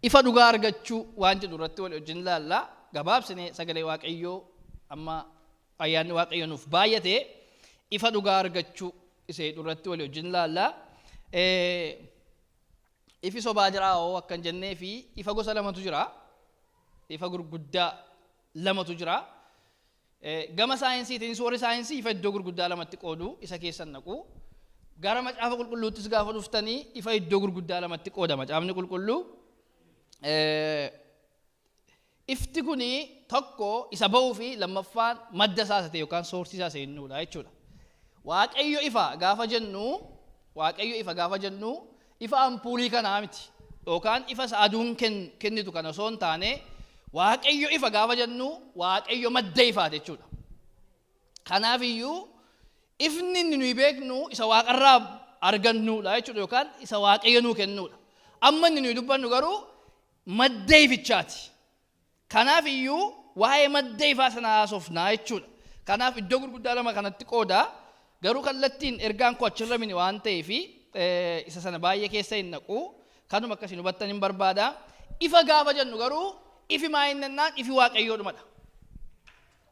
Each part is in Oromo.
Ifa dhugaa argachuu waan jedhu irratti wal wajjin ilaalla. Gabaabsinee sagalee Waaqayyoo amma ayyaanni Waaqayyoo nuuf baay'ate ifa dhugaa argachuu isa jedhu irratti wal wajjin ilaalla. Ifi sobaa jiraa hoo akka hin jennee fi ifa gosa lamatu jira. Ifa gurguddaa lamatu jira. Gama saayinsiitiinis warri saayinsii ifa iddoo gurguddaa lamatti qoodu, isa keessan naqu. Gara macaafa qulqulluuttis gaafa dhuftanii ifa iddoo gurguddaa lamatti qooda macaafni qulqulluu. Ifti kuni tokko isa ba'uu fi lammaffaan madda isaa isa ta'e yookaan soorsii isaa isa jennuudha jechuudha. Waaqayyo ifa gaafa jennu, Waaqayyo ifa gaafa jennu ifa ampuulii kanaa miti yookaan ifa isa aduun kennitu kana osoo hin taane, Waaqayyo ifa gaafa jennu Waaqayyo madda ifaati jechuudha. Kanaaf iyyuu ifni inni nuyi beeknu isa waaqarraa argannuudha jechuudha yookaan isa Waaqayyo nuu kennuudha. Amma inni nuyi dubbannu garuu madda ifichaati. Kanaaf iyyuu waa'ee madda ifaa sana haasofnaa jechuudha. Kanaaf iddoo gurguddaa lama kanatti qooda. Garuu kallattiin ergaan koo achirra mini waan ta'eef isa sana baay'ee keessa hin naqu. Kanuma akkasiin hubattan hin barbaada. Ifa gaafa jennu garuu ifi maa inni jennaan ifi Waaqayyoodhumadha.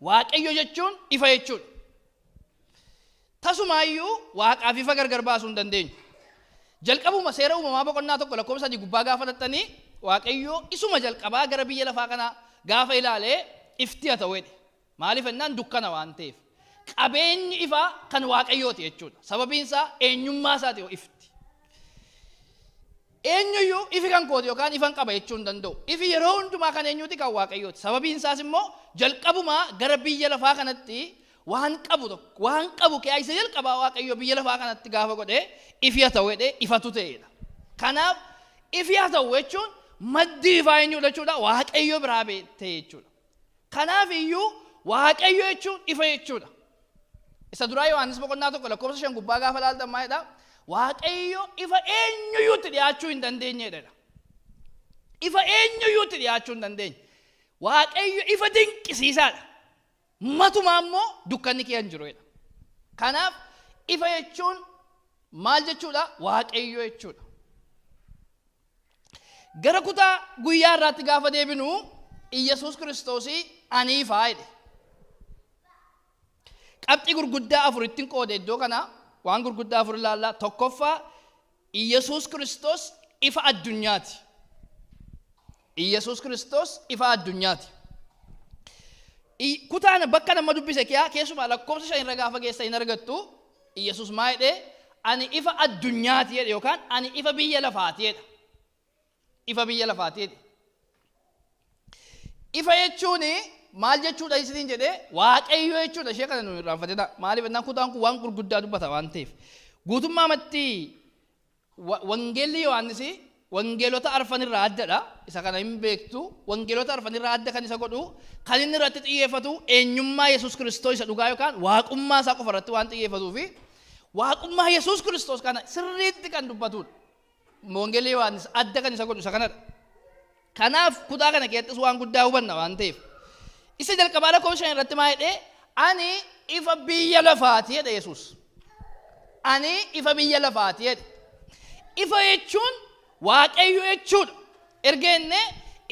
Waaqayyo jechuun ifa jechuudha. Tasumaayyuu Waaqaaf ifa gargar baasuu hin dandeenyu. Jalqabuma seera uumamaa boqonnaa 1 lakkoofsa 3 gubbaa gaafa dhaxxanii Waaqayyo isuma jalqabaa gara biyya lafaa kana gaafa ilaalee ifti haa ta'u jedhe. Maaliif jennaan dukkana waan ta'eef. Qabeenyi ifaa kan Waaqayyooti jechuudha. Sababiin isaa eenyummaa isaati ifti. Eenyuyyuu ifi kan kooti yookaan ifan qaba jechuu hin danda'u. Ifi yeroo hundumaa kan eenyuuti? Kan Waaqayyooti. Sababiin isaas immoo jalqabumaa gara biyya lafaa kanatti waan qabu tokko, waan qabu keessaa isa jalqabaa Waaqayyo biyya lafaa kanatti gaafa godhe ifi haa ta'u jedhee ifatu ta'edha. Kanaaf ifi haa ta'u jechuun maddi ifaa eenyudha jechuudha? Waaqayyo biraa ta'e jechuudha. Kanaaf iyyuu Waaqayyo jechuun ifa jechuudha. Isa duraa Yohaannis boqonnaa 1 lakkoofsa 5 gubbaa gaafa ilaaltan maal jedha? Waaqayyo ifa eenyuyyuu itti dhiyaachuu hin dandeenyedha. Ifa eenyuyyuu itti dhiyaachuu hin dandeenye. Waaqayyo ifa dinqisiisaadha. Matumaa immoo dukkanni kee hin jiru jedha. Kanaaf ifa jechuun maal jechuudha? Waaqayyo jechuudha. Gara kutaa guyyaa irraatti gaafa deebinu Iyyasuus Kiristoosii ani ifaa jedhe. Qabxii gurguddaa afurittiin qoode iddoo kana waan gurguddaa afur ilaalla. Tokkoffaa, Iyyasuus Kiristoos ifa addunyaati. Iyyasuus Kiristoos ifa addunyaati. Kutaan bakka nama dubbise kiyaa keessumaa lakkoofsa 5 irra gaafa geessa hin argattu. Iyyasuus maa jedhee? Ani ifa addunyaati jedhe yookaan ani ifa biyya lafaati jedha. Ifa biyya lafaati jedhe. Ifa jechuun maal jechuudha isiniin jedhee? Waaqayyo jechuudha. Ishee kana nu irraanfatina. Maaliif jennaan kutaan kun waan gurguddaa dubbata waan ta'eef. Guutummaamatti Wangeelli Yohaannis wangeelota arfan irraa addadha. Isa kana hin beektu. Wangeelota arfan irraa adda kan isa godhu kan inni irratti xiyyeeffatu eenyummaa Yesuus Kiristoos isa dhugaa yookaan waaqummaa isaa qofa irratti waan xiyyeeffatuu fi waaqummaa Yesuus Kiristoos kana sirriitti kan dubbatudha. Wangeelli Yohaannis adda kan isa godhu isa kanadha. Kanaaf kutaa kana keessattis waan guddaa hubanna waan ta'eef. Isa jalqabaa lakkoofsa 5 irratti maa jedhee? Ani ifa biyya lafaati jedhe Yesuus. Ani ifa biyya lafaati jedhe. Ifa jechuun Waaqayyo jechuudha. Erga jennee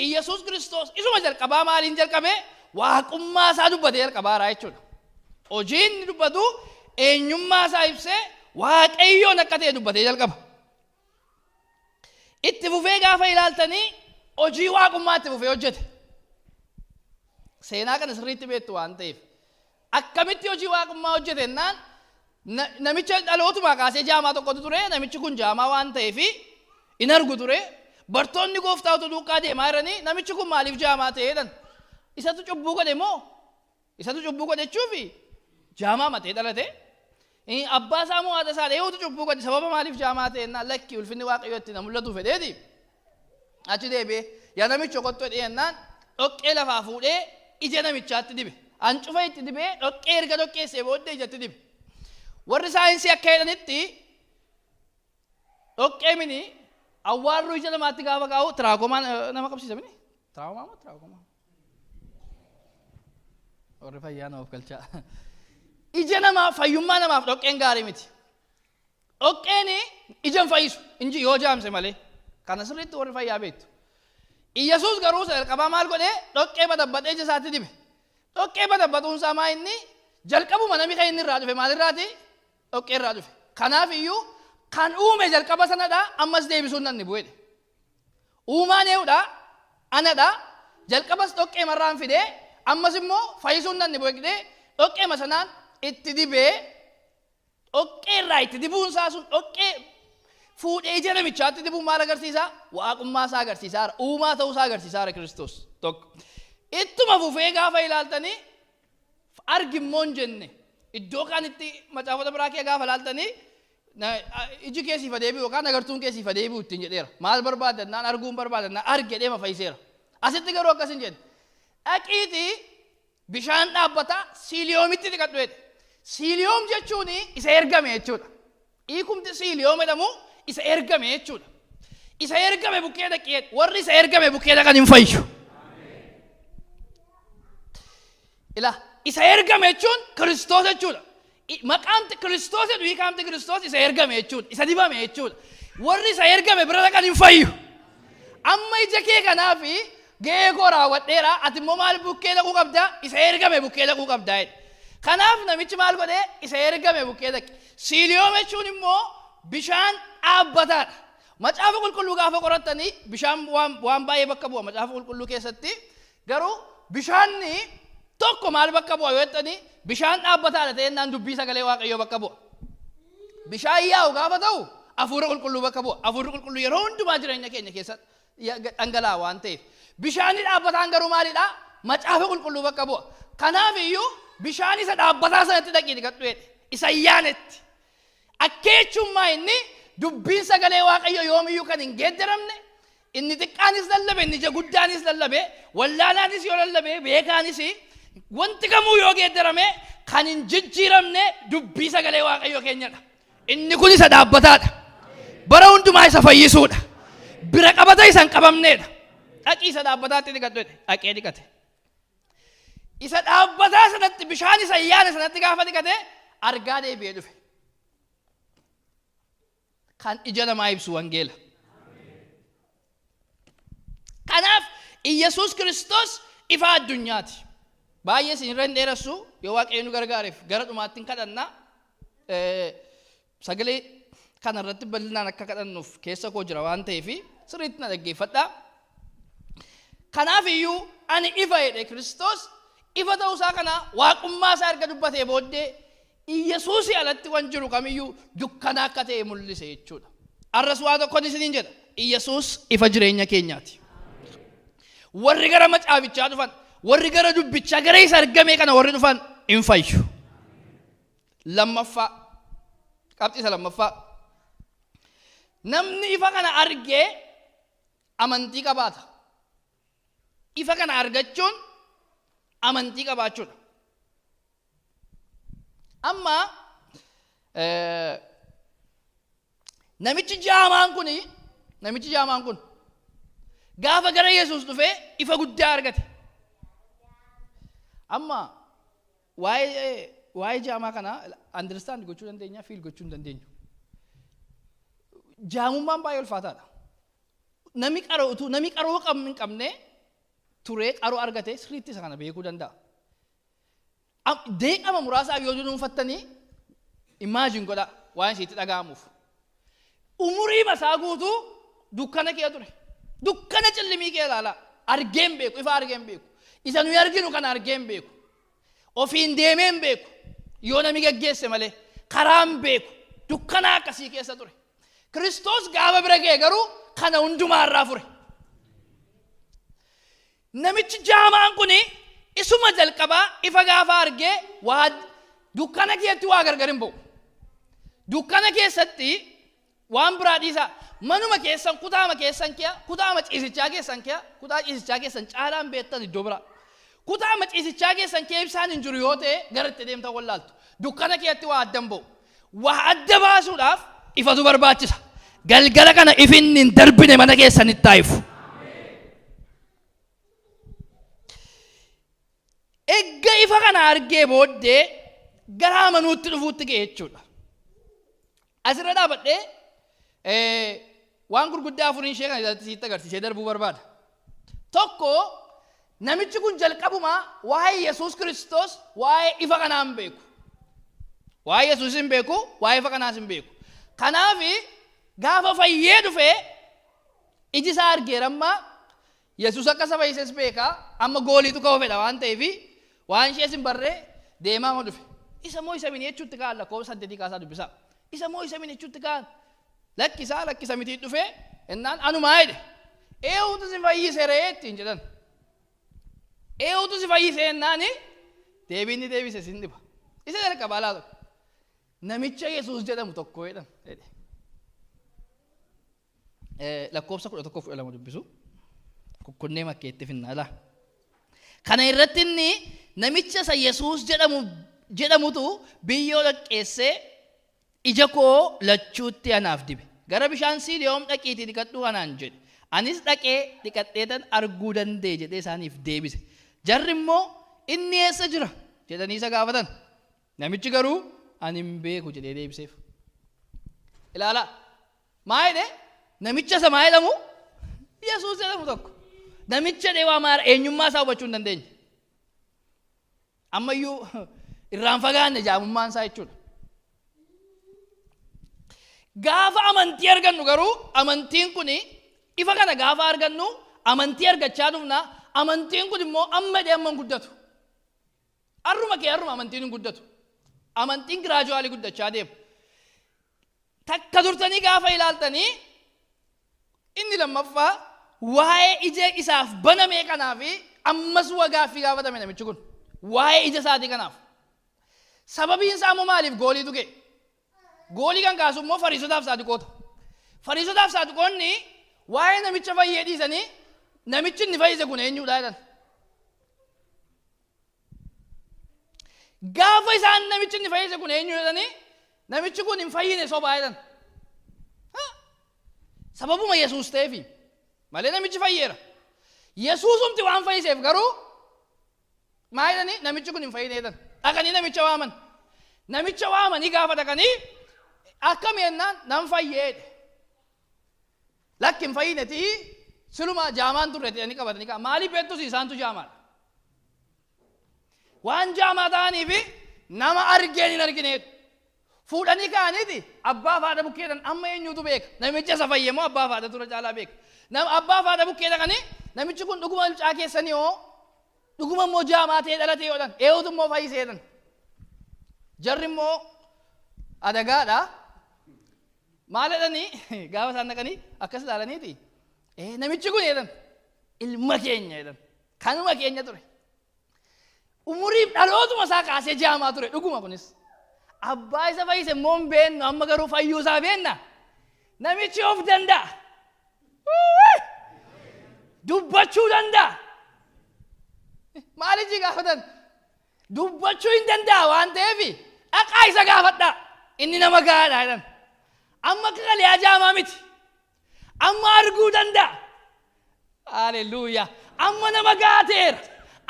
Iyyasuus Kiristoos isuma jalqabaa maaliin jalqabe? Waaqummaa isaa dubbatee jalqabaaraa jechuudha. Hojii inni dubbatu eenyummaa isaa ibsee Waaqayyoon akka ta'e dubbatee jalqaba. Itti fufee gaafa ilaaltanii hojii waaqummaa itti fufee hojjete. Seenaa kana sirriitti beektu waan ta'eef. Akkamitti hojii waaqummaa hojjete jennaan namicha dhalootumaa kaasee jaamaa tokkotu ture. Namichi kun jaamaa waan ta'eef hin argu ture. Bartoonni gooftaa utuu duukaa deemaa jiranii namichi kun maaliif jaamaa ta'e jedhan. Isatu cubbuu godhe moo? Isatu cubbuu godhe jechuufi jaamaa matee dhalate. Abbaa isaa moo haadha isaa eenyutu cubbuu godhe, sababa maaliif jaamaa ta'e jennaan, lakki, ulfinni Waaqayyoo itti na mul'atu fedheeti. Achi deebi'ee yaa namicha kottu jedhee jennaan dhoqqee lafaa fuudhee ija namichaatti dibe. Hancufa itti dibee dhoqqee erga dhoqqeessee booddee ijatti dibe. Warri saayinsii akka jedhanitti dhoqqee mini awwaarruu ija namaatti gaafa kaa'u tiraakomaan nama qabsiisa mini? Tiraakomaa moo tiraakomaa? Warri fayyaa nama of galchaa. Ija namaa fayyummaa namaaf dhoqqeen gaarii miti. Dhoqqeen ija hin fayyisu inji yoo jaamse malee. Kana sirriitti warri fayyaa beektu. Iyyasuus garuu isa jalqabaa maal godhee dhoqqee badabbaxee ija isaatti dibe. Dhoqqee badabbaxuun isaa maa inni jalqabuma namni kan inni irraa dhufe maalirraati? Dhoqqee irraa dhufe. Kanaaf iyyuu kan uume jalqaba sanadha ammas deebisuun nan bu'edhe. Uumaan eenyudha? Anadha. Jalqabas dhoqqee marraan fidee ammas immoo fayyisuun nan bu'edhe dhoqqeema sanaan itti dibee dhoqqee irraa itti dibuun isaa sun dhoqqee fuudhee ija namichaatti dibuun maal agarsiisa? Waaqummaa isaa agarsiisaara. Uumaa ta'uu isaa agarsiisaara Kiristoos tokko. Ittuma fufee gaafa ilaaltanii argi immoo hin jenne iddoo kaanitti macaafota biraa kee gaafa ilaaltanii iji kee siif deebi'u yookaan agartuun kee siif deebi'u ittiin jedheera. Maal barbaadannaan arguun barbaadannaan argi jedhee fayyiseera. Asitti garuu akkas hin jenne. Dhaqiitii bishaan dhaabbataa siiliyoomitti dhiqadhu jedhe. Siiliyoom jechuun isa ergame jechuudha. Hiikumti siiliyoom jedhamu isa ergame jechuudha. Isa ergame bukkee dhaqi jedhe. Warri isa ergame bukkee dhaqan hin fayyu. Ila isa ergame jechuun Kiristoos jechuudha. Maqaamti Kiristoos jedhu hiikamti Kiristoos isa ergame jechuudha. Isa dibame jechuudha. Warri isa ergame bira dhaqan hin fayyu. Amma ija kee kanaaf gahee koo raawwadheera ati immoo maal bukkee dhaquu qabda? Isa ergame bukkee dhaquu qabda jedhe. Kanaaf namichi maal godhee isa ergame bukkee dhaqe. Siiliyoom jechuun immoo bishaan dhaabbataadha. Macaafa qulqulluu gaafa qorattanii bishaan waan baay'ee bakka bu'a macaafa qulqulluu keessatti garuu bishaanni tokko maal bakka bu'a yoo jettanii bishaan dhaabbataadha ta'ennaan dubbii sagalee Waaqayyoo bakka bu'a. Bishaan yaa'u gaafa ta'u hafuura qulqulluu bakka bu'a. Hafuurri qulqulluu yeroo hundumaa jireenya keenya keessatti dhangala'a waan ta'eef. Bishaanni dhaabbataan garuu maalidha? Macaafa qulqulluu bakka bu'a. Kanaaf iyyuu bishaan isa dhaabbataa sanatti dhaqii dhiqadhu jedhe. Isa yaanetti. Akkeechummaa inni dubbiin sagalee Waaqayyoo yoomiyyuu kan hin geeddaramne inni xiqqaanis lallabe inni ija guddaanis lallabe wallaalaanis yoo lallabe beekaanis wanti kamuu yoo geeddarame kan hin jijjiiramne dubbii sagalee Waaqayyoo keenyadha. Inni kun isa dhaabbataadha. Bara hundumaa isa fayyisuudha. Bira qabata isa hin qabamneedha. Dhaqii isa dhaabbataatti dhiqadhu jedhe. Dhaqee dhiqate. Isa dhaabbataa sanatti bishaan isa yaane sanatti gaafa dhiqate argaa deebi'ee dhufe. Kan ija namaa ibsu wangeela. Kanaaf Iyyasuus Kiristoos ifa addunyaati. Baay'ee isin irra hin dheeressu yoo Waaqayyo nu gargaareef gara dhumaatti hin kadhanna. Sagalee kana irratti bal'inaan akka kadhannuuf keessa koo jira waan ta'eef sirriitti na dhaggeeffadhaa. Kanaaf iyyuu ani ifa jedhe Kiristoos ifa ta'uusaa kana waaqummaa isaa erga dubbatee booddee Iyyasuusii alatti waan jiru kamiyyuu dukkana akka ta'e mul'ise jechuudha. Arras waa tokkon isiniin jedha. Iyyasuus ifa jireenya keenyaati. Warri gara macaafichaa dhufan, warri gara dubbichaa gara isa argamee kana warri dhufan hin fayyu. Lammaffaa, qabxii isa lammaffaa. Namni ifa kana argee amantii qabaata. Ifa kana argachuun amantii qabaachuudha. Amma namichi jaamaan kun namichi jaamaan kun gaafa gara Yesuus dhufee ifa guddaa argate. Amma waa'ee jaamaa kana understand gochuu dandeenya, feel gochuu hin dandeenyu. Jaamummaan baay'ee ulfaataadha. Nami qaroo utuu nami qaroo hin qabne turee qaroo argate sirriitti isa kana beekuu danda'a. Deeqama muraasaaf yoo dunuunfattanii imagine godha waan isiitti dhaga'amuuf. Umurii masaa guutuu dukkana kee ture. Dukkana cillimii kee ilaalaa. Argee hin beeku, ifa argee hin beeku. Isa nuyi arginu kana argee hin beeku. Ofiin deemee hin beeku. Yoo nami geggeesse malee karaa hin beeku. Dukkana akkasii keessa ture. Kiristoos gaafa bira ga'e garuu kana hundumaa irraa fure. Namichi jaamaan kun isuma jalqabaa ifa gaafa argee waa dukkana keessatti waa gargar hin ba'u. Dukkana keessatti waan biraa dhiisaa. Manuma keessan kutaama keessan kee kutaama ciisichaa keessan kee kutaa ciisichaa keessan caalaan beektan iddoo biraa. Kutaama ciisichaa keessan kee ibsaan hin jiru yoo ta'e gara itti deemtan wallaaltu. Dukkana keessatti waa adda hin ba'u. Waa adda baasuudhaaf ifatu barbaachisa. Galgala kana ifinni hin darbine mana keessanitti taa'ifu. Egga ifa kana argee booddee gara amanuutti dhufuutti ga'e jechuudha. Asirra dhaabadhee waan gurguddaa afuriin ishee kana irratti sitti agarsiisee darbuu barbaada. Tokko, namichi kun jalqabumaa waa'ee Yesuus Kiristoos, waa'ee ifa kanaa hin beeku. Waa'ee Yesuus hin beeku, waa'ee ifa kanaas hin beeku. Kanaaf gaafa fayyee dhufee iji isaa argeera, amma Yesuus akka isa fayyises beeka, amma gooliitu ka'uu fedha waan ta'eef waan ishees hin barree deemaa ma dhufe. Isa moo isa mini jechuutti ka'an, lakkoofsa 8 kaasaa dubbisaa. Isa moo isa mini jechuutti ka'an, lakkisaa lakkisa mitii dhufee innaan anumaa jedhe. Eenyutu si fayyise ree ittiin jedhan. Eenyutu si fayyise jennaani deebiin ni deebise sin dhiba. Isa jalqabaa laa tokko. Namicha Yesuus jedhamu tokko jedhan jedhe. Lakkoofsa 11 12 dubbisu. Kukkunnee makkeetti finnaa laa. Kana irratti inni namicha isa Yesuus jedhamutu biyyoo dhaqqeessee ija koo lachuutti anaaf dibe. Gara bishaan Siiliyoom dhaqiitii dhiqadhu anaan jedhe. Anis dhaqee dhiqadheetan arguu danda'e jedhee isaaniif deebise. Jarri immoo inni eessa jira jedhanii isa gaafatan. Namichi garuu ani hin beeku jedhee deebiseef. Ilaalaa. Maa jedhee? Namicha isa maa jedhamu? Yesuus jedhamu tokko. Namicha jedhee waa maara eenyummaa isaa hubachuu hin dandeenye. Ammayyuu irraan fagaanne jaamummaan isaa jechuudha. Gaafa amantii argannu garuu, amantiin kun ifa kana gaafa argannu amantii argachaa dhufna. Amantiin kun immoo amma jedhee amma hin guddatu. Arruma kee arruma amantiin hin guddatu. Amantiin gradually guddachaa deema. Takka turtanii gaafa ilaaltanii, inni lammaffaa waa'ee ija isaaf banamee kanaaf ammas waa gaaffii gaafatame namichi kun. Waa'ee ija isaatii kanaaf. Sababiin isaa immoo maaliif gooliitu ga'e? Goolii kan kaasu immoo Fariisotaaf Saadiqoota. Fariisotaaf Saadiqoonni waa'ee namicha fayyee dhiisanii namichi inni fayyise kun eenyudha jedhan. Gaafa isaan namichi inni fayyise kun eenyu jedhanii, namichi kun hin fayyine, sobaa jedhan. Sababuma Yesuus ta'eefi malee namichi fayyeera. Yesuusumti waan fayyiseef garuu maa jedhanii, namichi kun hin fayyine jedhan. Dhaqanii namicha waaman. Namicha waamanii gaafa dhaqanii akkami jennaan, nan fayyee jedhe. Lakki, hin fayyinetii, siluma jaamaan turre jedhanii qabatanii ka'a. Maaliif beektus? Isaantu jaamaadha. Waan jaamaa ta'aniifi nama argeen hin argineetu. Fuudhanii ka'aniiti abbaa fi haadha bukkeedhaan, amma eenyutu beeka? Namicha isa fayye moo abbaa fi haadha tura caalaa beeka? Nama abbaa fi haadha bukkee dhaqanii, namichi kun dhuguma mucaa keessanii hoo, dhuguma immoo jaamaa ta'ee dhalate yoodhan, eenyutu immoo fayyisee jedhan. Jarri immoo adagaadha. Maal jedhanii gaafa isaan dhaqanii akkas ilaalaniiti? Namichi kun jedhan, ilma keenya jedhan. Kanuma keenya ture. Umuriif dhalootuma isaa kaasee jaamaa ture dhuguma kunis. Abbaa isa fayyise immoo hin beennu, amma garuu fayyuu isaa beenna. Namichi of danda'a. Dubbachuu danda'a. Maaliif gaafatan? Dubbachuu hin danda'a waan ta'eef dhaqaa isa gaafadhaa. Inni nama gahaadha jedhan. Amma akka kaleessaa jaamaa miti. Amma arguu danda'a. Haleluuyaa. Amma nama gahaa ta'eera.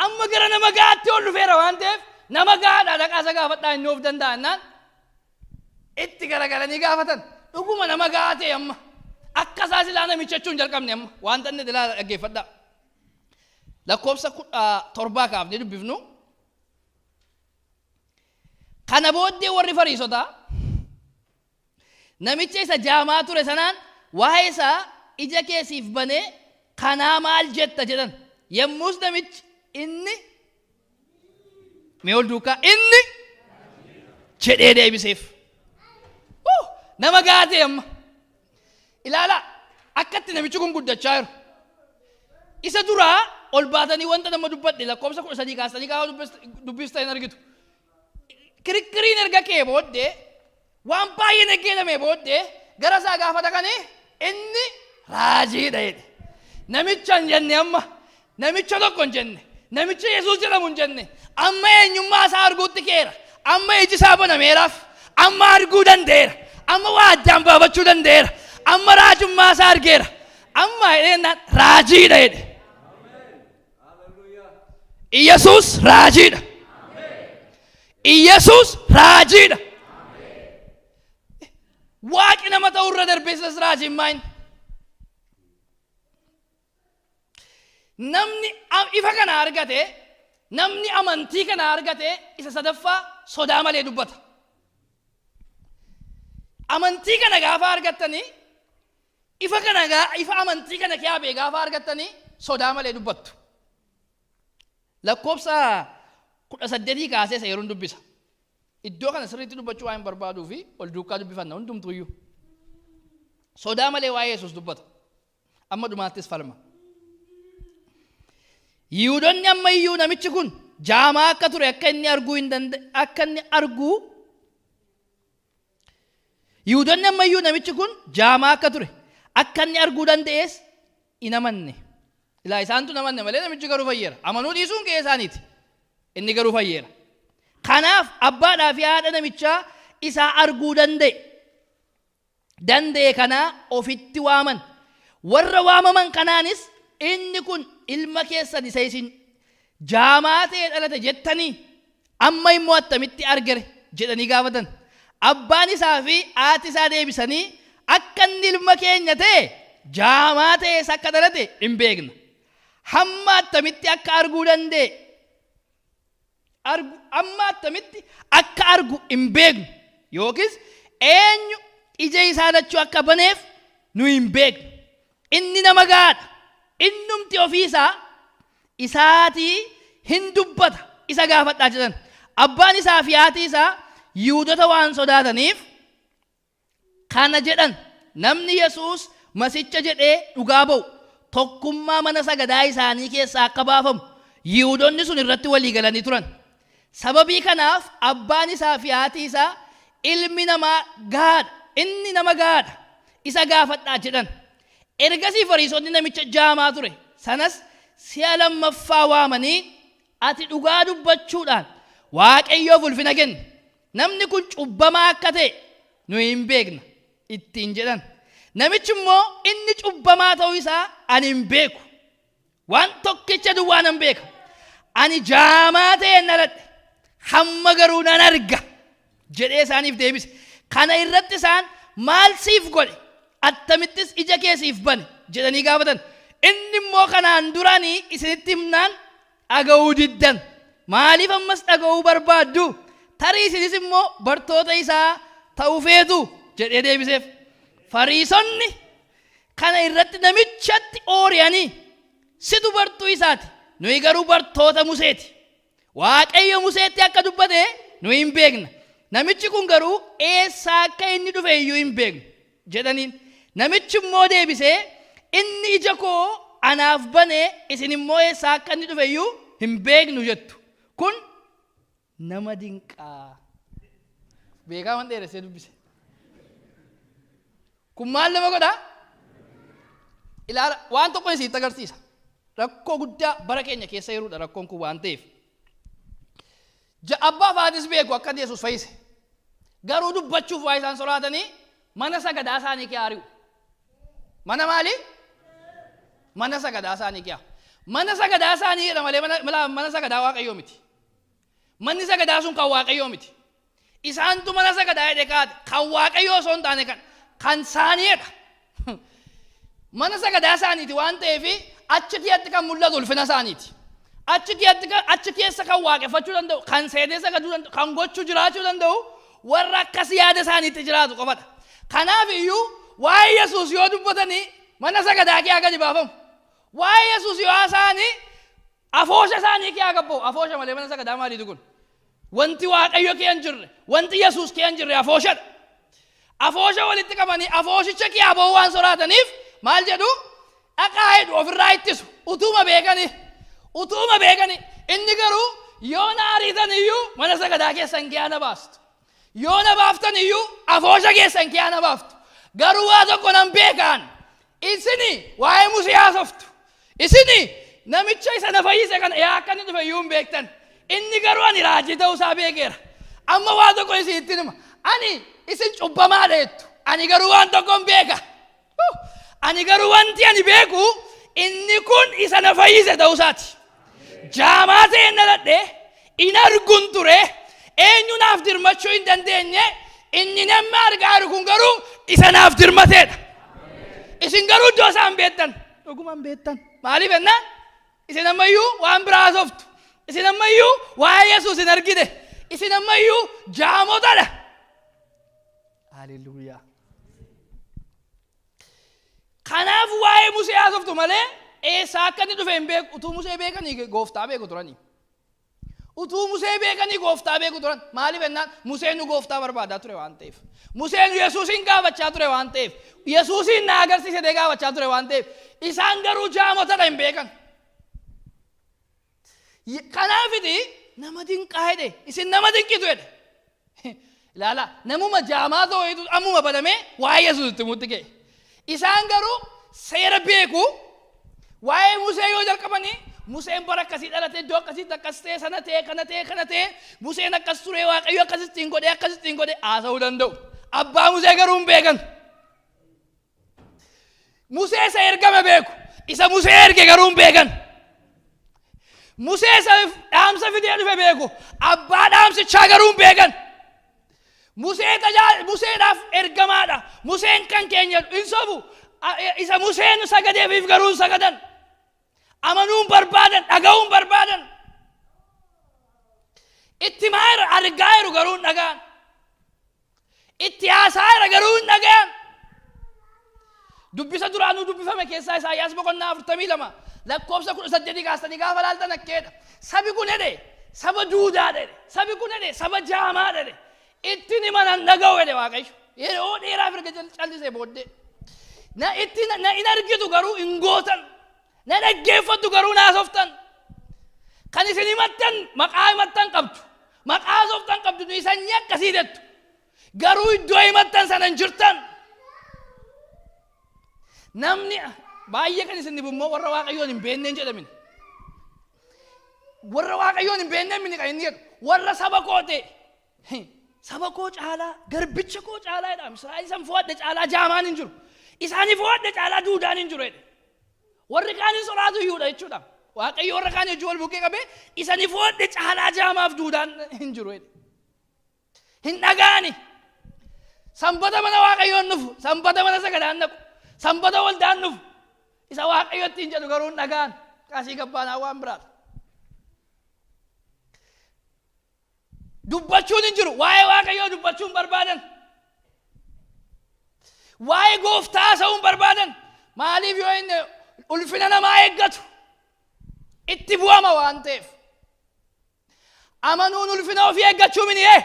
Amma gara nama gahaatti ol dhufeera waan ta'eef nama gahaadha, dhaqaa isa gaafadhaa, inni of danda'a jennaan itti garagalanii gaafatan. Dhuguma nama gahaa ta'e amma. Akka isaa silaa namicha jechuun jalqabne amma. Wanta inni ilaala dhaggeeffadhaa. Lakkoofsa 17 kaafnee dubbifnu. Kana booddee warri Fariisotaa namicha isa jaamaa ture sanaan, waa'ee isaa ija kee siif banee kanaa maal jetta jedhan. Yommus namichi, inni, mee ol duukaa, inni jedhee deebiseef. Nama gahaa ta'e amma. Ilaalaa akkatti namichi kun guddachaa jiru. Isa duraa ol baatanii wanta nama dubbadhe lakkoofsa 13 kaastanii gaafa dubbistan hin argitu. Kirikkiriin erga kee booddee, waan baay'een erga booddee, gara isaa gaafa dhaqanii inni raajiidha jedhe. Namicha hin jenne amma. Namicha tokko hin jenne. Namicha Yesuus jedhamu hin jenne. Amma eenyummaa isaa arguutti keera. Amma iji isaa banameeraaf. Amma arguu danda'eera. Amma waa addaan baafachuu danda'eera. Amma raajummaa isaa argeera. Amma jedheenaan raajiidha jedhe. Iyyasuus raajiidha. Iyyasuus raajiidha. Waaqni nama ta'uu irra darbee isas raajiin maayin. Namni ifa kana argate, namni amantii kana argate, isa sadaffaa sodaa malee dubbata. Amantii kana gaafa argattanii, ifa kana, ifa amantii kana kiyaabee gaafa argattanii, sodaa malee dubbattu. Lakkoofsa 18 kaasee isa yeroon dubbisa. Iddoo kana sirriitti dubbachuu waan hin barbaaduu fi ol duukaa dubbifanna hundumtuuyyuu. Sodaa malee waa'ee Yesuus dubbata. Amma dhumaattis falma. Yihudoonni amma iyyuu namichi kun jaamaa akka ture akka inni arguu hin danda akka inni arguu Yihudoonni amma iyyuu namichi kun jaamaa akka ture akka inni arguu danda'es hin amanne. Ilaa, isaantu hin amanne malee namichi garuu fayyeera. Amanuu dhiisuun ga'ee isaaniiti. Inni garuu fayyeera. Kanaaf abbaadhaa fi haadha namichaa isaa arguu danda'e kanaa ofitti waaman. Warra waamaman kanaanis, "Inni kun ilma keessan isa isin jaamaa ta'ee dhalate jettanii, amma immoo attamitti argere?" jedhanii gaafatan. Abbaan isaa fi haati isaa deebisanii, "Akka inni ilma keenya ta'e, jaamaa ta'ees akka dhalate hin beekna. Hamma attamitti akka arguu danda'e argu amma attamitti akka argu hin beeknu, yookiis eenyu ija isaa lachuu akka baneef nu hin beeknu. Inni nama gaadha. Innumti ofii isaatii hin dubbata, isa gaafadhaa" jedhan. Abbaan isaa fi haati isaa Yihuudota waan sodaataniif kana jedhan. Namni Yesuus Masicha jedhee dhugaa ba'u tokkummaa mana sagadaa isaanii keessaa akka baafamu Yihuudonni sun irratti walii galanii turan. Sababii kanaaf abbaan isaa fi haati isaa, "Ilmi namaa gaadha, inni nama gaadha, isa gaafadhaa" jedhan. Ergasii Fariisonni namicha jaamaa ture sanas si'a lammaffaa waamanii, "Ati dhugaa dubbachuudhaan Waaqayyoof ulfina kenni. Namni kun cubbamaa akka ta'e nu hin beekna" ittiin jedhan. Namichi immoo, "Inni cubbamaa ta'uu isaa ani hin beeku. Waan tokkicha duwwaa nan beeka. Ani jaamaa ta'een dhaladhe. Hamma garuu nan arga" jedhee isaaniif deebise. Kana irratti isaan, "Maal siif godhe? Attamittis ija kee siif bane?" jedhanii gaafatan. Inni immoo, "Kanaan duranii isinitti himnaan dhaga'uu diddan. Maaliif ammas dhaga'uu barbaaddu? Tarii isinis immoo bartoota isaa ta'uu feetu?" jedhee deebiseef. Fariisonni kana irratti namichatti ooriyanii, "Situ bartuu isaati, nuyi garuu bartoota Museeti. Waaqayyo Museetti akka dubbate nuyi hin beekna. Namichi kun garuu eessaa akka inni dhufe iyyuu hin beeknu" jedhaniin. Namichi immoo deebisee, "Inni ija koo anaaf bane, isin immoo eessaa akka inni dhufe iyyuu hin beeknu jettu. Kun nama dinqaa." Beekaa waan dheeressee dubbise. Kun maal nama godhaa? Ilaala, waan tokko isinitti agarsiisa. Rakkoo guddaa bara keenya keessa jiruudha rakkoon kun waan ta'eef. Abbaa fi haatis beeku akka Yesuus fayyise. Garuu dubbachuuf waa isaan sodaatanii mana sagadaa isaanii kee ari'u. Mana maalii? Mana sagadaa isaanii kee. Mana sagadaa isaanii jedha malee mana sagadaa Waaqayyoo miti. Manni sagadaa sun kan Waaqayyoo miti. Isaantu mana sagadaa jedhee kaate, kan Waaqayyoo osoo hin taane kan isaaniidha. Mana sagadaa isaaniiti waan ta'eef achi keessatti kan mul'atu ulfina isaaniiti. Achi keessa kan waaqeffachuu danda'u, kan seenee sagaduu danda'u, kan gochuu jiraachuu danda'u warra akkas yaada isaaniitti jiraatu qofadha. Kanaaf iyyuu waa'ee Yesuus yoo dubbatanii mana sagadaa kee gadi baafamu. Waa'ee Yesuus yoo haasa'anii afoosha isaanii kee gabba'u. Afoosha malee mana sagadaa maaliitu kun? Wanti Waaqayyo kee hin jirre, wanti Yesuus kee hin jirre afooshadha. Afoosha walitti qabanii afooshicha kee aboo waan soraataniif maal jedhu? Dhaqaa jedhu, ofirraa ittisu utuuma beekanii, utuuma beekanii. Inni garuu, "Yoo na ariitan iyyuu mana sagadaa keessan kee na baastu. Yoo na baaftan iyyuu afoosha keessan kee na baaftu. Garuu waa tokko nan beekaan, isini waa'ee Musee haasoftu. Isini namicha isa na fayyise kana yaa akka inni dhufe iyyuu hin beektan. Inni garuu ani raajii ta'uu isaa beekeera. Amma waa tokko isinitti hima. Ani isin cubbamaadha jettu. Ani garuu waan tokko hin beeka. Ani garuu wanti ani beeku inni kun isa na fayyise ta'uu isaati. Jaamaa ta'een dhaladhe, in argun ture, eenyu naaf dirmachuu hin dandeenye, inni namni argaa jiru kun garuu isa naaf dirmateedha. Isin garuu iddoo isaan beektan. Dhugumaan beektan. Maaliif jennaan? Isin ammayyuu waan biraa haasoftu. Isin ammayyuu waa'ee Yesuus hin argine. Isin ammayyuu jaamotadha. Haleluuyaa. Kanaaf waa'ee Musee haasoftu malee eessaa akka inni dhufe hin beeku. Utuu Musee beekanii gooftaa beeku turanii. Utuu Musee beekanii gooftaa beeku turan. Maaliif jennaan Museen nu gooftaa barbaadaa ture waan ta'eef. Museen Yesuusin gaafachaa ture waan ta'eef. Yesuusin na agarsiise jedhee gaafachaa ture waan ta'eef. Isaan garuu jaamotadha hin beekan. Kanaafiti nama dinqaa jedhe. Isin nama dinqitu jedhe. Ilaala namuma jaamaa ta'etu ammuma banamee waa'ee Yesuus itti himuutti ka'e. Isaan garuu seera beeku. Waa'ee Musee yoo jalqabanii Museen bara akkasii dhalate iddoo akkasiitti akkas ta'e sana ta'e kana ta'e kana ta'e Museen akkas ture Waaqayyo akkasittiin godhe akkasittiin godhe haasa'uu danda'u. Abbaa Musee garuu hin beekan. Musee isa ergame beeku. Isa Musee erge garuu hin beekan. Musee isa dhaamsa fidee dhufe beeku. Abbaa dhaamsichaa garuu hin beekan. Musee Museedhaaf ergamaadha. Museen kan keenya hin sobu. Isa Museen sagadeefiif garuu hin sagadan. Amanuun barbaadan, dhaga'uun barbaadan. Itti himaa argaa jiru garuu hin dhaga'an. Itti haasaa jira garuu hin dhaga'an. Dubbisa duraanuu dubbifame keessaa Isaayyaas boqonnaa 42 lakkoofsa 18 kaastanii gaafa laaltan akkeedha. Sabi kun jedhe saba duudaadha jedhe. Sabi kun jedhe saba jaamaadha jedhe. Itti himan hin dhaga'u jedhe Waaqayyo. Yeroo dheeraaf erga callisee booddee. Na itti na hin argitu garuu hin gootan. Na dhaggeeffattu garuu na haasoftan. Kan isin himattan maqaa himattan qabdu. Maqaa haasoftan qabdu nuyi sanyii akkasii jettu. Garuu iddoo himattan sana hin jirtan. Namni baay'ee kan isin dhibu immoo warra Waaqayyoon hin beekne hin jedhamin. Warra Waaqayyoon hin beekne mini kan inni jedhu. Warra saba koo ta'e. Saba koo caalaa garbicha koo caalaa jedhama. Israa'el isan fo'adhe caalaa jaamaan hin jiru. Isaanii fo'adhe caalaa duudaan hin jiru jedhe. Warri kaan hin sodaatu iyyuudha jechuudha. Waaqayyo warra kaan hojii wal bukkee qabee isanii fo'adhe caalaa jaamaaf duudaan hin jiru jedhe. Hin dhaga'ani. Sanbata mana Waaqayyoon dhufu, sanbata mana sagadaan dhaqu, sanbata waldaan dhufu. Isa Waaqayyo ittiin jedhu garuu hin dhaga'an. Qaasii gabbaanaa waan biraadha. Dubbachuun hin jiru. Waa'ee Waaqayyoo dubbachuu hin barbaadan. Waa'ee gooftaa haasa'uu hin barbaadan. Maaliif yoo inni ulfina namaa eeggatu itti bu'ama waan ta'eef. Amanuun ulfina ofii eeggachuu mini ee.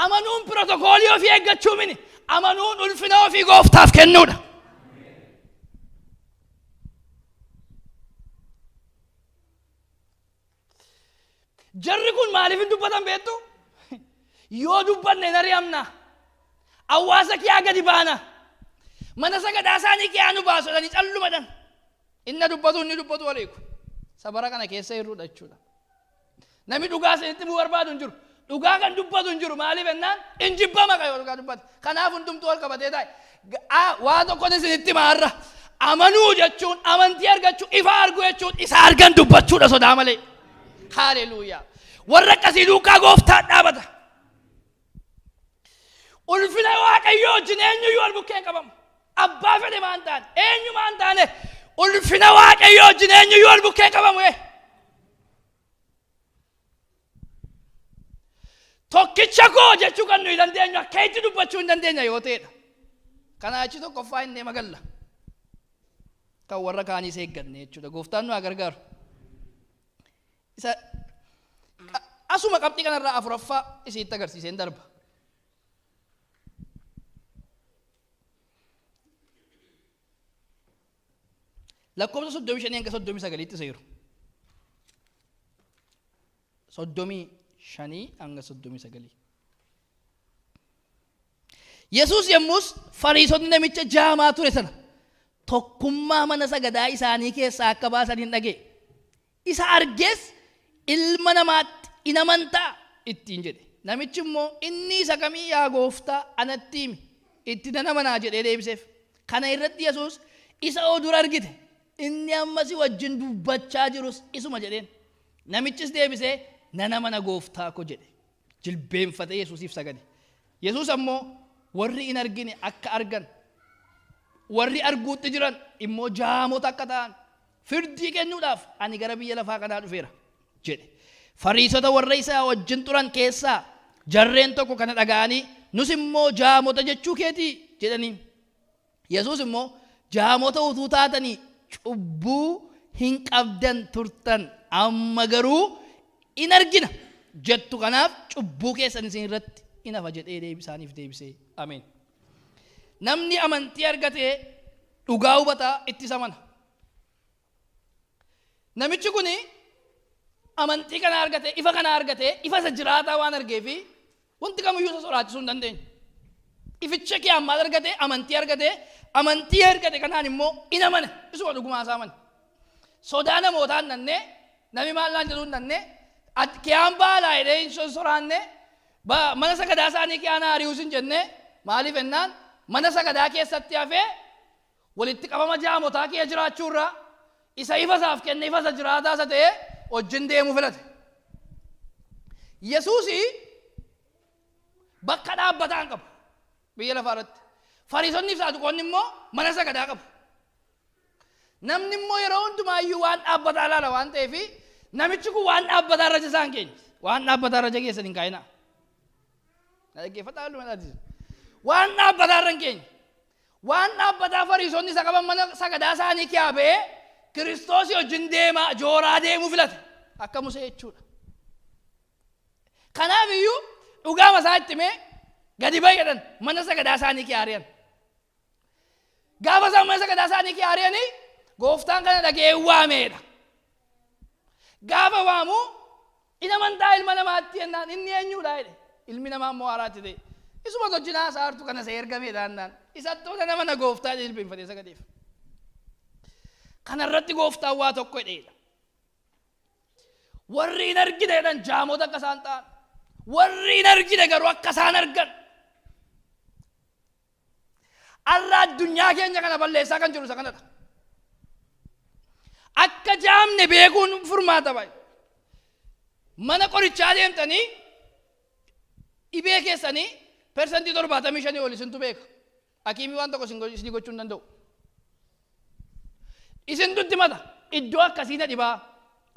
Amanuun pirotokoolii ofii eeggachuu mini. Amanuun ulfina ofii gooftaaf kennuudha. Jarri kun maaliif hin dubbatan beektu? Yoo dubbanne hin ari'amna. Hawaasa kiyaa gadi baana. Mana sagadaa isaanii kiyaa nu baasu jedhanii callumadhan. Inni dubbatu inni dubbatu waliiku. Sabara kana keessa jirrudha jechuudha. Namni dhugaa isinitti himuu barbaadu hin jiru. Dhugaa kan dubbatu hin jiru. Maaliif jennaan hin jibbama kan yoo dhugaa dubbate. Kanaaf hundumtuu wal qabatee taa'e. Waa tokkon isinitti hima har'a. Amanuu jechuun amantii argachuu ifa arguu jechuun isa argan dubbachuudha sodaa malee. Haaleluuyaa. Warra akkasii duukaa gooftaa dhaabata. Ulfina Waaqayyoo wajjin eenyuyyuu wal bukkee hin qabamu. Abbaa fedhe maan taane eenyu maan taane ulfina Waaqayyoo wajjin eenyuyyuu wal bukkee hin qabamu. Tokkicha koo jechuu kan nuyi dandeenyu akka itti dubbachuu hin dandeenya yoo ta'edha. Kanaa achi tokkoffaa hin deema galla. Kan warra kaaniis eegganne jechuudha. Gooftaan nu haa gargaaru. Isa asuma qabxii kanarraa afuraffaa isiitti agarsiiseen darba. Lakkoofsa 35 hanga 39tti isa jiru. 35 hanga 39. Yesuus yommus Fariisonni namicha jaamaa ture sana tokkummaa mana sagadaa isaanii keessaa akka baasan hin dhaga'e. Isa argees ilma namaatti in amantaa? ittiin jedhe. Namichi immoo, Inni isa kamii yaa gooftaa? Anatti himi, itti nan amanaa jedhee deebiseef. Kana irratti Yesuus, Isa o dura argite, inni amma si wajjin dubbachaa jirus isuma jedheen. Namichis deebisee, Nan amana gooftaa ko jedhe. Jilbeenfatee Yesuusiif sagade. Yesuus ammoo, Warri hin argine akka argan, warri arguutti jiran immoo jaamota akka ta'an Firdii kennuudhaaf ani gara biyya lafaa kanaa dhufeera jedhe. Fariisota warra isaa wajjin turan keessaa jarreen tokko kana dhaga'anii, nus immoo jaamota jechuu keetii jedhaniin. Yesuus immoo, jaamota utuu taatanii cubbuu hin qabdan turtan, amma garuu in argina jettu, kanaaf cubbuu keessan isin irratti in hafa jedhee isaaniif deebisee. Ameen. Namni amantii argatee dhugaa hubataa itti amana. Namichi kuni amantii kana argate, ifa kana argate, ifa isa jiraataa waan argeefi wanti kamiyyuu isa sodaachisuu hin dandeenye. Ificha kee ammaal argate, amantii argate, amantii argate kanaan immoo in amane, isuma dhugumaa isaa amane. Sodaa namootaa hin dhannee, nami maal naan jedhuu hin dhannee, kiyaan baalaa jedhee hin soraanne, mana sagadaa isaanii kiyaan haari'uus hin jenne. Maaliif jennaan, mana sagadaa keessatti hafee walitti qabama jaamotaa kiyya jiraachuu irraa isa ifa isaaf kenne, ifa isa jiraataa isa ta'e wajjin deemuu filate. Yesuusi bakka dhaabbataa hin qabu biyya lafaa irratti. Fariisonni fi Saaduqoonni immoo mana sagadaa qabu. Namni immoo yeroo hundumaayyuu waan dhaabbataa ilaala waan ta'eef, namichi kun waan dhaabbataa irra isaan keenya. Waan dhaabbataa irra keessan hin kaa'inaa. Na dhaggeeffadhaa, halluu na. Waan dhaabbataa irra hin keenye. Waan dhaabbataa fariisonni isa qaban, mana sagadaa isaanii kiyaa ba'ee Kiristoosii wajjin deemaa jooraa deemuu filate. Akka Musee jechuudha. Kanaaf iyyuu dhugaama isaa itti himee gadi ba'i jedhan, mana sagadaa isaanii kiyaa ari'an. Gaafa isaan mana sagadaa isaanii kiyaa ari'anii, gooftaan kana dhaga'ee waameedha. Gaafa waamu, in amantaa ilma namaatti jennaan, inni eenyuudha jedhe. Ilmi namaa immoo haaraatti ta'e. Isuma wajjin haasaa hartu kana isa ergameedha jennaan. Isattuu nama na gooftaa jedhee jilbeenfatee sagadeef. Kanarratti gooftaan waa tokko jedheedha. Warri hin argine jedhan jaamota akka isaan ta'an. Warri hin argine garuu akka isaan argan. Har'a addunyaa keenya kana balleessaa kan jiru isa kanadha. Akka jaamne beekuun furmaata baay'ee. Mana qorichaa deemtanii dhibee keessanii 75% ol isintu beeka. Hakiimii waan tokko isin gochuu hin danda'u. Isintu itti mata. Iddoo akkasii na dhibaa.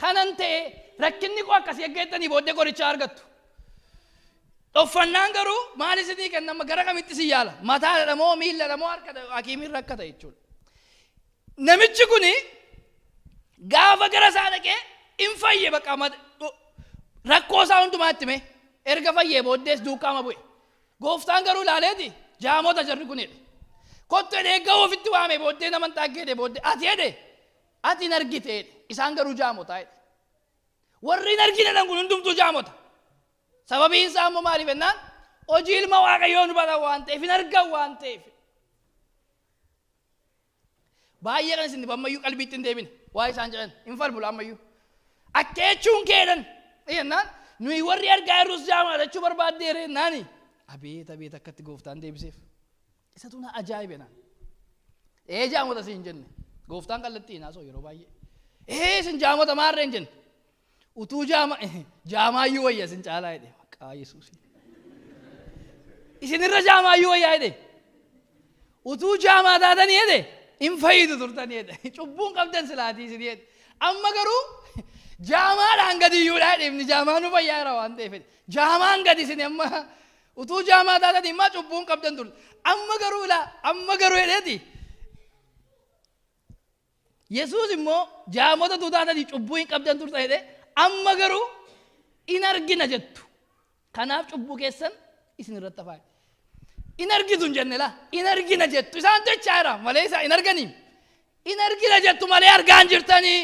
Kanan ta'e, rakkinni koo akkasii eeggattanii booddee qorichaa argattu. Dhoffannaan garuu maal isinii kennama, gara kamitti isin yaala? Mataadha moo miilladha moo harkadha? Hakiimiin rakkata jechuudha. Namichi kuni gaafa gara isaa dhaqee in fayye, bakka rakkoo isaa hundumaatti hime, erga fayyee booddees duukaama bu'e. Gooftaan garuu ilaaleeti, jaamota jarri kun jedhe. Kottu jedhee ga'uu ofitti waame, booddee naman xaaggeedhe, booddee ati jedhe, ati hin argite jedhe. Isaan garuu jaamotaa jedhe. Warri hin argine kun hundumtuu jaamota. Sababiin isaa immoo maaliif jennaan, hojii ilma Waaqayyoo nu baran waan ta'eef hin argan waan ta'eef. Baay'ee kan isin ammayyuu qalbiitti hin deebine waa isaan jedhan hin falmula ammayyuu. Akka jechuun keedhan jennaan, nuyi warri argaa jirrus jaamaa jechuu barbaaddeere jennaani. Abeet abeet, akkatti gooftaan deebiseef. Isatu na ajaa'ibe naan. Ee, jaamota si hin jenne. Gooftaan kallattii hin haasa'u yeroo baay'ee. Ee, isin jaamota maarree hin jenne. Utuu jaama jaamaayyuu wayya isin caalaa jedhe, maqaa Yesuusiin. Isinirra jaamaayyuu wayyaa jedhe. Utuu jaamaa taatanii jedhe, hin fayyitu turtanii jedhe. Cubbuun qabdan silaatii isin jedhe. Amma garuu jaamaadhaan gadi iyyuudha jedhe, inni jaamaa nu fayyaa jira waan ta'eef jedhe. Jaamaan gadi isin amma utuu jaamaa taatanii immoo cubbuun qabdan turte. Amma garuu ilaa, amma garuu jedheeti. Yesuus immoo jaamota utuu taatanii cubbuu hin qabdan turtan jedhe, amma garuu in argina jettu. Kanaaf cubbuu keessan isin irratti hafaa. In argitu hin jenne laa, in argina jettu isaan jechaa jira malee isaan hin arganii. In argina jettu malee argaa hin jirtanii.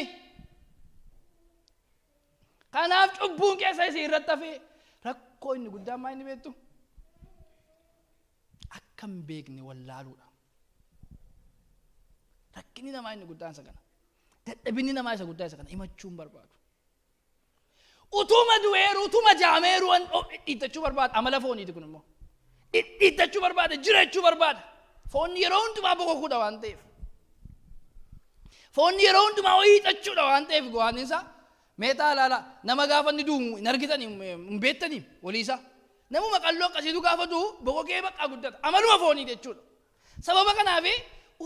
Kanaaf cubbuun keessa isin irratti hafee. Rakkoo inni guddaan maa inni beektu? Akka hin beekne wallaaluudha. Rakkinni namaa inni guddaan isa kana. Dadhabinni namaa isa guddaa isa kana, himachuu hin barbaadu. Utuma du'eeru, utuma jaameeru dhidhiittachuu barbaada. Amala fooniiti kun immoo. Dhidhiittachuu barbaada, jiraachuu barbaada. Foonni yeroo hundumaa bokokuudha waan ta'eef. Foonni yeroo hundumaa hiixachuudha waan ta'eef go'aan isaa. Meetaa ilaala, nama gaafa inni du'u hin argitanii, hin beektanii waliisaa. Namuma qalloo akkasiitu gaafa du'u bokokee bakka guddata. Amaluma foonii jechuudha. Sababa kanaaf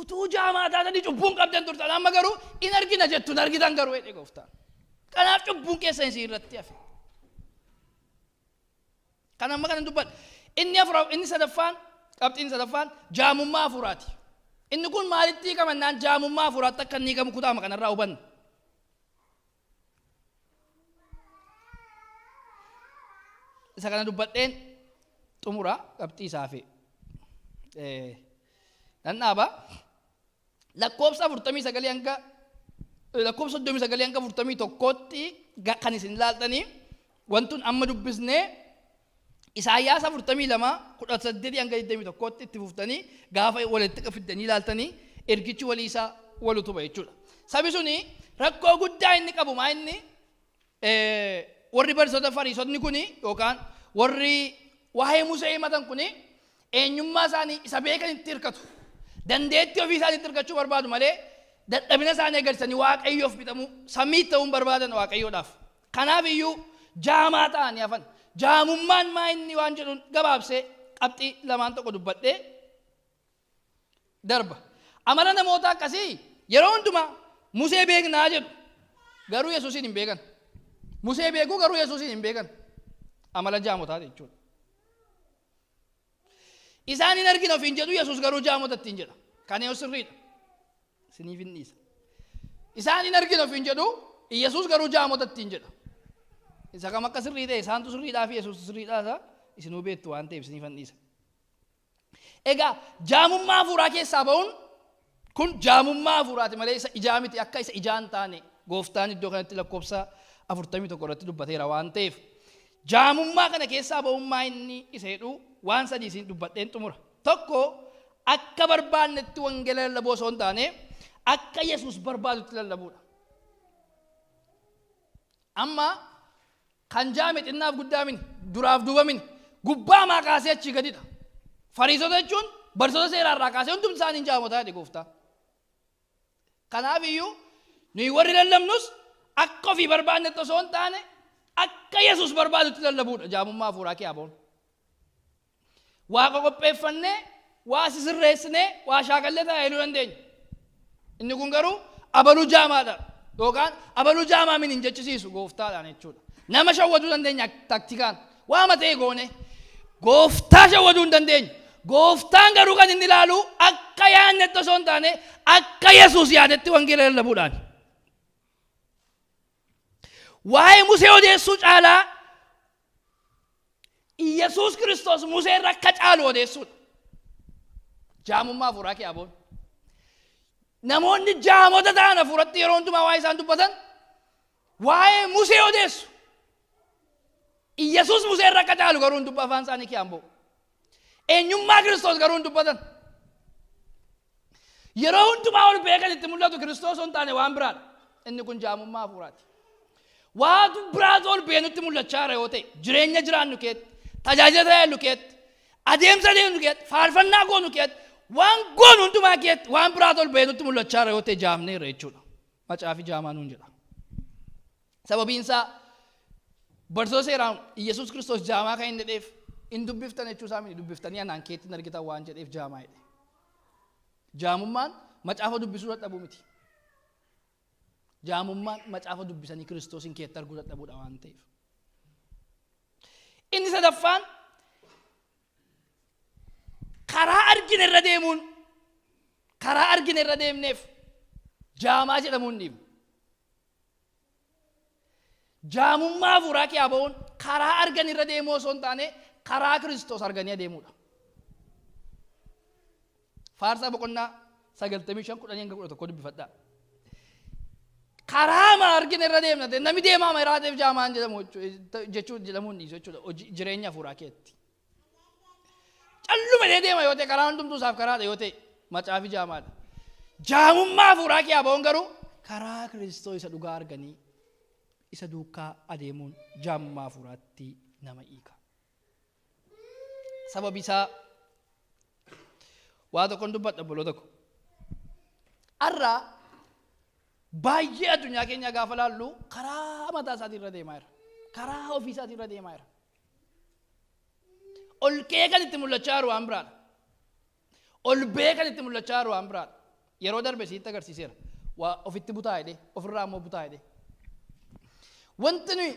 Utuu jaamaa taatanii cubbuun qabdan turtan amma garuu in argina jettu hin argitan garuu jedhe gooftaan. Kanaaf cubbuun keessan isin irratti hafe. Kan amma kana dubbadha. Inni sadaffaan qabxiin sadaffaan jaamummaa hafuuraati. Inni kun maalitti hiikamannaan jaamummaa hafuuraatti akka inni hiikamu kutaama kanarraa hubanna. Isa kana dubbadheen xumura qabxii isaa fi nan dhaaba. Lakkoofsa 49 hanga lakkoofsa 39 hanga 41tti kan isin ilaaltanii wantuun amma dubbisnee Isaayyaas 42 18 hanga 21tti itti fuftanii gaafa walitti fiddanii ilaaltanii ergichi walii isaa wal utuba jechuudha. Sabi suni rakkoo guddaa inni qabu maa inni warri barsiisota fariisotni kuni yookaan warri waa'ee Musee himatan kuni eenyummaa isaanii isa beekan itti hirkatu. Dandeettii ofii isaanii itti hirkachuu barbaadu malee dadhabina isaanii agarsiisanii Waaqayyoof bitamuu samii ta'uun barbaadan Waaqayyoodhaaf. Kanaaf iyyuu jaamaa ta'anii hafan. Jaamummaan maa inni waan jedhuun gabaabsee qabxii lamaan tokko dubbadhee darba. Amala namoota akkasii yeroo hundumaa Musee beeknaa jedhu garuu Yesuusiin hin beekan. Musee beekuu garuu Yesuusiin hin beekan. Amala jaamotaa jechuudha. Isaan hin argina ofiin jedhu Yesuus garuu jaamota ittiin jedha. Kan yoo sirriidha. Isiniif hin dhiisa. Isaan hin argina ofiin jedhu Yesuus garuu jaamota ittiin jedha. Isa kam akka sirrii ta'e isaantu sirriidhaa fi Yesuus sirriidhaa isaa isinuu beektu waan ta'eef isiniif hin dhiisa. Egaa jaamummaa hafuuraa keessaa ba'uun kun jaamummaa hafuuraati malee isa ijaa miti akka isa ijaan taane gooftaan iddoo kanatti lakkoofsa 41 irratti dubbateera waan ta'eef jaamummaa kana keessaa ba'ummaa inni isa jedhu waan sadii isin dubbadheen xumura. Tokko akka barbaannetti wangeela lallabuu osoo hin taane akka Yesuus barbaadutti lallabuudha. Amma kan jaame xinnaaf guddaa mini duraaf duuba mini gubbaa maa kaasee achii gadidha. Fariisota jechuun barsiisota seeraarraa kaasee hundumti isaanii jaamotaa jedhe gooftaa. Kanaaf iyyuu nuyi warri lallabnus akka ofii barbaannetti osoo hin taane akka Yesuus barbaadutti lallabuudha jaamummaa hafuuraa kee aboon. Waaqa qopheeffannee waa sisirreessinee waa shaakallee tajaajiluu dandeenya. Inni kun garuu abaluu jaamaadha yookaan abaluu jaamaa min hin jechisiisu gooftaadhaan jechuudha. Nama shawwaduu dandeenya taktikaan waama ta'e goone gooftaa shawwaduu hin dandeenyu. Gooftaan garuu kan inni ilaalu akka yaadnetti osoo hin taane akka Yesuus yaadetti wangeela lallabuudhaan. Waa'ee Musee odeessuu caalaa Yesuus Kiristoos Musee irra akka caalu odeessuudha. Jaamummaa hafuuraa kee aboon. Namoonni jaamota ta'an hafuuratti yeroo hundumaa waa'ee isaan dubbatan waa'ee Musee odeessu. Yesuus Musee irra akka caalu garuu hin dubba afaan isaanii kee hamboo. Eenyummaa Kiristoos garuu hin dubbatan. Yeroo hundumaa ol beekan itti mul'atu Kiristoos hin taane waan biraadha. Inni kun jaamummaa hafuuraati. Waatu biraatu ol beenutti mul'achaa jira yoo ta'e jireenya jiraannu keetti, tajaajila tajaajilu keetti, adeemsa deemnu keetti, faarfannaa goonu keetti, waan goonu hundumaa keetti waan biraatu ol beenutti mul'achaa jira yoo ta'e jaamneerra jechuudha. Macaafi jaamaa nuun jedha. Sababiin isaa barsiisota seeraan Yesuus Kiristoos jaamaa kan hin jedheef hin dubbiftan jechuu isaa miti dubbiftanii anaan keetti hin argitan waan jedheef jaamaa jedhe. Jaamummaan macaafa dubbisuu dadhabuu miti. Jaamummaan macaafa dubbisanii Kiristoosin keetti arguu dadhabuudha waan ta'eef. Inni sadaffaan karaa argine irra deemuun karaa argine irra deemneef jaamaa jedhamuun dhiibna. Jaamummaa hafuuraa kee ba'uun karaa argan irra deemuu osoo hin taane karaa Kiristoos arganii adeemuudha. Faarsaa boqonnaa 95 10 hanga 11 dubbifadhaa. Karaa ma argine irra deemna ta'e namni deemaa ma irraa jaamaan jedhamu jechuu jedhamuun dhiisu jechuudha jireenya hafuuraa keetti. Calluma illee deema yoo ta'e karaa hundumtuu isaaf karaadha yoo ta'e macaafi jaamaadha. Jaamummaa hafuuraa kee ba'uun garuu karaa Kiristoos isa dhugaa arganii isa duukaa adeemuun jaamummaa hafuuraatti nama hiika. Sababi isaa waa tokkoon dubbadha obboloo tokko. Har'a baay'ee addunyaa keenya gaafa laallu karaa mataa isaatii irra deemaa jira. Karaa ofii isaatii irra deemaa jira. Ol kee kan itti mul'achaa jiru waan biraadha. Ol bee kan itti mul'achaa jiru waan biraadha. Yeroo darbe sitti agarsiiseera. Waa ofitti butaa jedhee, ofirraa immoo butaa jedhee. Wanti nuyi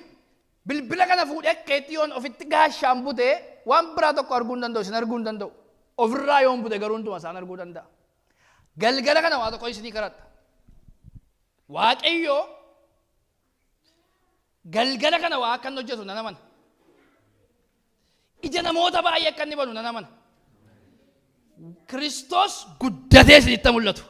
bilbila kana fuudhee akka itti yoon ofitti gaashaan butee waan biraa tokko arguu hin danda'u, isin arguu hin danda'u. Ofirraa yoon bute garuu hunduma isaan arguu danda'a. Galgala kana waa tokko isinii kadhadha. Waaqayyo galgala kana waa akka inni hojjetu nan amana. Ija namoota baay'ee akka inni banu nan amana. Kiristoos guddatee isinitti mul'atu.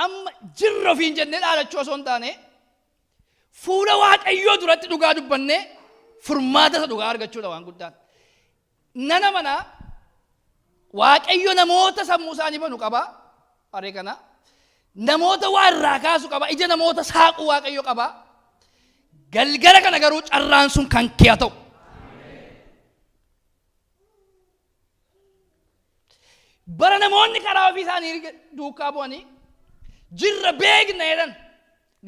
Amma jirra ofiin jennee dhaadachuu osoo hin taane, fuula Waaqayyoo duratti dhugaa dubbannee furmaata isa dhugaa argachuudha waan guddaan. Nan amana, Waaqayyo namoota sammuu isaanii banu qaba. Haree kana. Namoota waa irraa kaasu qaba. Ija namoota saaqu Waaqayyo qaba. Galgala kana garuu carraan sun kan kee haa ta'u. Bara namoonni karaa ofii isaanii duukaa bu'anii jirra beekna jedhan,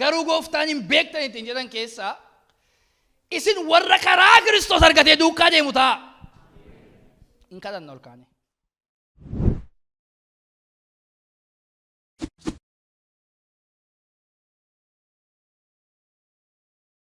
garuu gooftaan hin beektan ittiin jedhan keessaa isin warra karaa Kiristoos argatee duukaa deemu ta'a. Hin kadhanna ol kaanee.